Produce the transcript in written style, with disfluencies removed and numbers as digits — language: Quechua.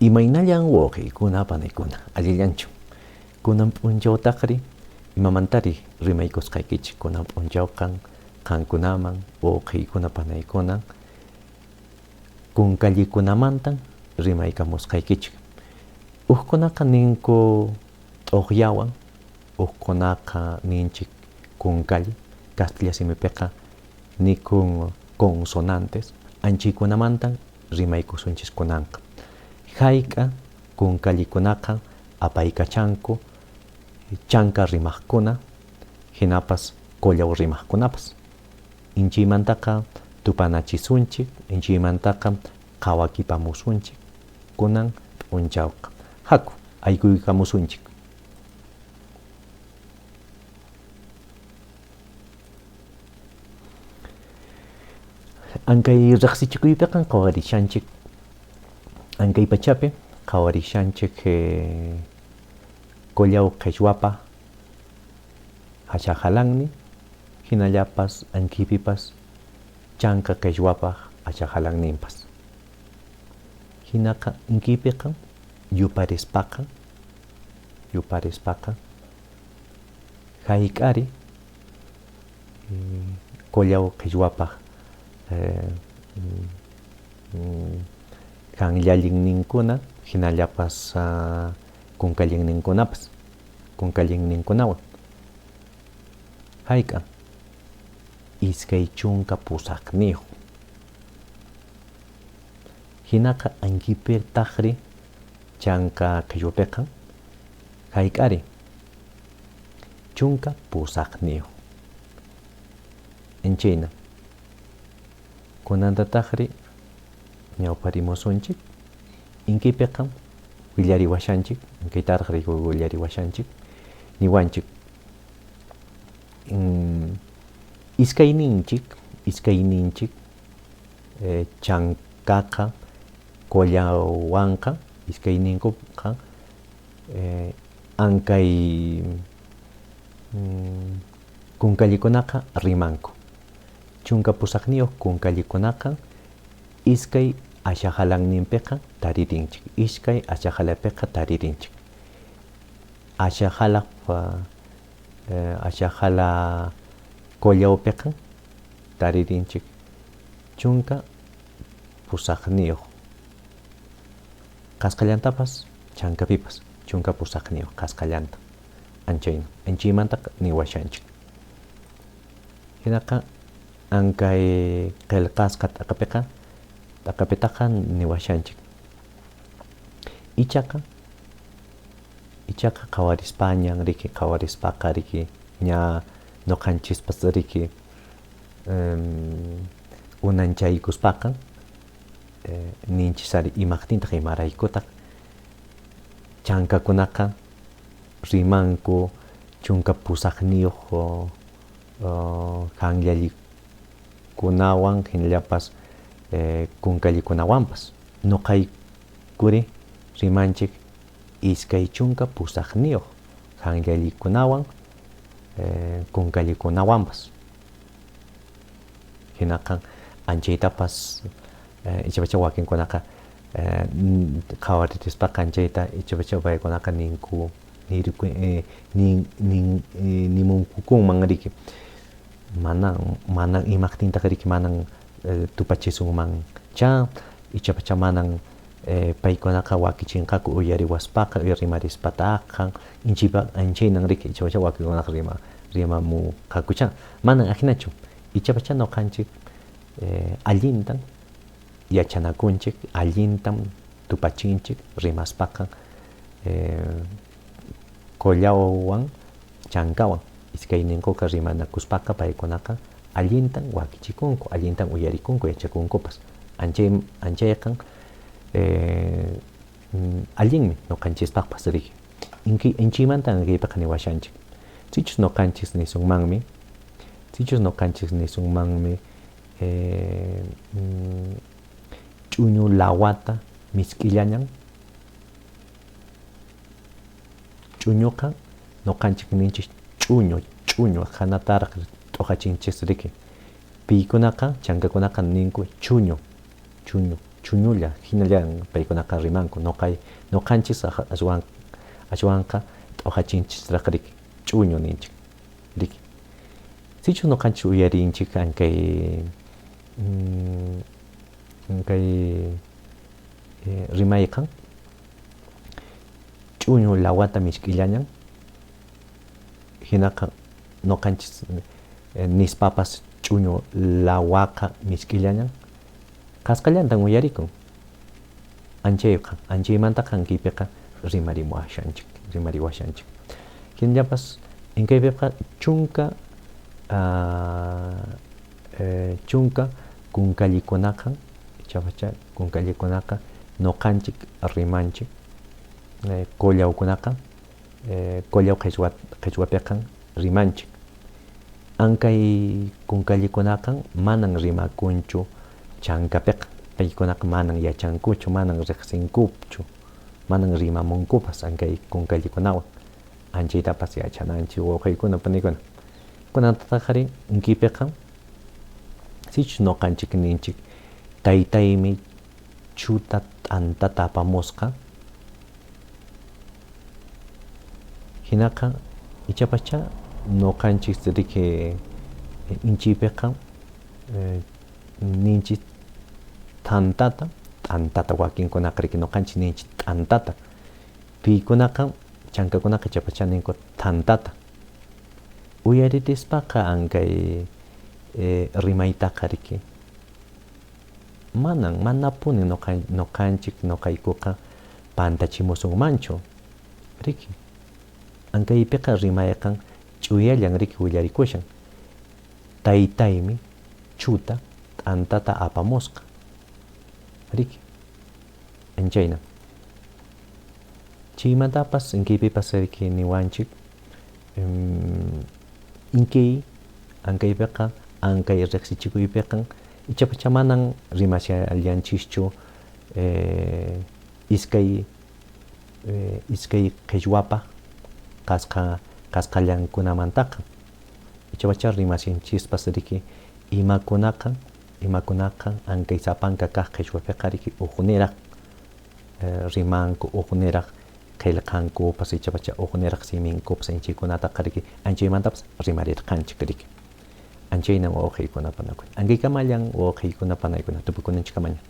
Imaynallan wawqiykuna panaykuna, allillanchu? Kunan p'unchawtaqri imamantari rimaykusqaykichik? Kunan p'unchawqa qankunaman wawqiykuna panaykuna kunkallikunamantan rimaykamusqaykichik. Hukkunaqa ninku t'uqyawan, hukkunaqa ninchik kunkalli, kastilla simipiqa nikun consonantes, anchaykunamantan rimaykusunchis kunanqa. Hayk'a kunkallikunaqa apaykachanku chanka rimaqkuna, hinapas qullaw rimaqkunapas. Inchiymantaqa tupanachisunchik, inchiymantaqa qhawakipamusunchik kunan p'unchawqa. Haku, aykuykamusunchik. Ankay riqsichikuypiqa qhawarishanchik, ankay pachapi qhawarishanchik qullaw qhichwapa hachahalanni, hinallapas ankaypipas chanka qhichwapaq hachahalanninpas. Hinaqa ankaypiqa yuparispaqa, yuparispaqa hayk'ari qullaw qhichwapaq hanllallinninkuna hinallapas kunkallinninkunapas, kunkallinninkunawan. Hayk'a 28. Hinaqa ankipitaqri chanka qhichwapiqa hayk'ari 18. Anchayna kunantataqri ñawparimusunchik, inkipiqa willariwashanchik, inkaytaraq willariwashanchik, niwanchik iskayninchik, iskayninchik chankaqa qullawanqa iskayninkuqa ankay kunkallikunaqa rimanku. 18 kunkallikunaqa iskay ashahalanninpiqa taririnchik, iskay ashahalapiqa taririnchik. Ashahala ashahala qullawpiqa taririnchik 18. Qasqallantapas chankapipas 18 qasqallanta. Anchayna, anchaymantaqa niwashanchik. Hinaqa ankay qillqasqa t'aqapiqa t'aqapitaqa niwashanchik. Ichaqa, ichaqa qhawarispañan riki, qhawarispaqa riki ña ñuqanchispas riki unanchaykuspaqa ninchis ari imaqtintaq imaraykutaq chankakunaqa rimanku 18 hanllallikunawan hinallapas kunkallikunawanpas. Ñuqaykuri rimanchik 28 hanllallikunawan kunkallikunawanpas. Hinaqa anchaytapas ichapacha wakinkunaqa qhawaririspaqa anchayta ichapacha paykunaqa ninku nimunkukunman riki manan, manan imaqtintaq riki manan tupachisunmancha, ichapacha manan paykunaqa wakichinqaku uyariwaspaqa, rimarispaqa, inchipa anchaynan riki ichapacha wakinkunaqa rimamunqakucha, manan ahinachu. Ichapacha ñuqanchik allintan yachanakunchik, allintan tupachinchik rimaspaqa qullawwan chankawan iskayninkuqa rimanakuspaqa paykunaqa allintan wakichikunku, allintan uyarikunku, yachakunkupas. Anchayqa allinmi ñuqanchispaqpas riki. Inchiymanta ankaypiqa niwashanchik. Sichus ñuqanchis nisunmanmi, sichus ñuqanchis nisunmanmi ch'uñu lawata misk'illañan, ch'uñuqa ñuqanchik ninchik ch'uñu, ch'uñu hanataraq t'uqachinchis riki. Piykunaqa chankakunaqa ninku chuñu, chuñu. Chuñulla hinallan paykunaqa rimanku. Nuqay nuqanchis aswan aswanqa t'uqachinchisraq riki, ch'uñu ninchik, riki. Sichus nuqanchis uyarinchik ankay kay rimayqa ch'uñu lawata misk'illañan, hinaqa nuqanchis nispapas ch'uñu lawaqa misk'illañan, qasqallantan uyarikun. Anchayqa, anchaymantaqa ankaypiqa rimarimuwashanchik, rimariwashanchik. Hinallapas inkaypiqa chunka chunka kunkallikunaqa, ichapacha kunkallikunaqa nuqanchik rimanchik, qullawkunaqa qullaw qhichwa qhichwapiqa rimanchik. Ankay kunkallikunaqa manan rimakunchu chankapiqa, paykunaqa manan yachankuchu, manan riqsinkuchu, manan rimamunkupas ankay kunkallikunawan. Anchaytapas yachananchik wawqiykuna panikuna. Kunantataqri inkipiqa sichus nuqanchik ninchik taytaymi chuta t'antata apamusqa, hinaqa ichapaschá nuqanchik riki inchiypiqa ninchik thantata, t'antata wakinkunaqa riki nuqanchik ninchik t'antata, piykunaqa chankakunaqa ichapaschá ninku thantata. Uyaririspaqa ankay rimaytaqa riki manan manapuni nuqanchik nuqaykuqa pantachimusunmanchu, riki. Ankaypiqa rimayqa ch'uyallan riki willarikushan. Taytaymi chuta t'antata apamusqa, riki. Anchayna. Chaymantapas inkaypipas riki niwanchik inkay ankaypiqa ankay riqsichikuypiqa ichapaschá manan rimashallanchischu iskay iskay qhichwapaq kasqa kasqallankunamantaqa, ichapaschá rimashanchispas riki imakunaqa imakunaqa ankay sapanka kaq qhichwapiqa riki hukniraq rimanku, hukniraq qillqankupas, ichapaschá hukniraq siminkupas inchaykunataqa riki anchaymantapas rimarirqanchik riki. Anchaynan wawqiykuna panakuna. Ankaykamallan wawqiykuna panaykuna tupukunanchikkamaña.